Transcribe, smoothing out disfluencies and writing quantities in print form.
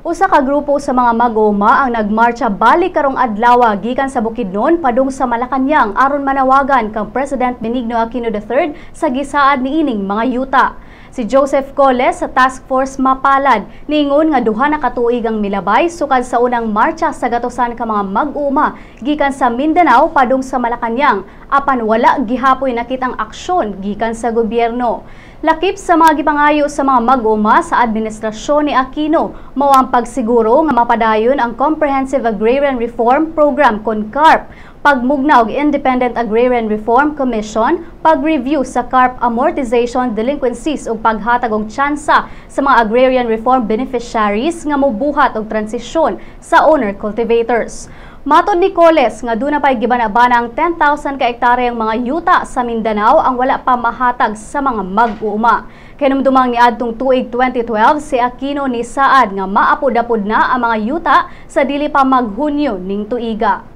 Usa ka grupo sa mga mag-uuma ang nagmarcha balik karong adlaw gikan sa Bukidnon padung sa Malacañang aron manawagan kang President Benigno Aquino III sa gisaad niining mga yuta. Si Joseph Coles sa Task Force Mapalad niingon nga 2 na ka tuig ang milabay sukad sa unang marcha sa gatusan ka mga mag-uuma gikan sa Mindanao padung sa Malacañang, apan wala gihapoy nakitang aksyon gikan sa gobyerno. Lakip sa mga gipangayo sa mga mag-uuma sa administrasyon ni Aquino mao ang pagsiguro nga mapadayon ang Comprehensive Agrarian Reform Program kon CARP, pagmugna og Independent Agrarian Reform Commission, pag-review sa CARP amortization delinquencies ug paghatag og tsansa sa mga agrarian reform beneficiaries nga mobuhat og transisyon sa owner cultivators. Matod ni Coles nga duna pa'y gibana-banang 10,000 ka ektaryang mga yuta sa Mindanao ang wala pa mahatag sa mga mag-uuma. Kahinumdumang niadtong tuig 2012, si Aquino ni saad nga maapod-apod na ang mga yuta sa dili pa mag-Hunyo ning tuiga.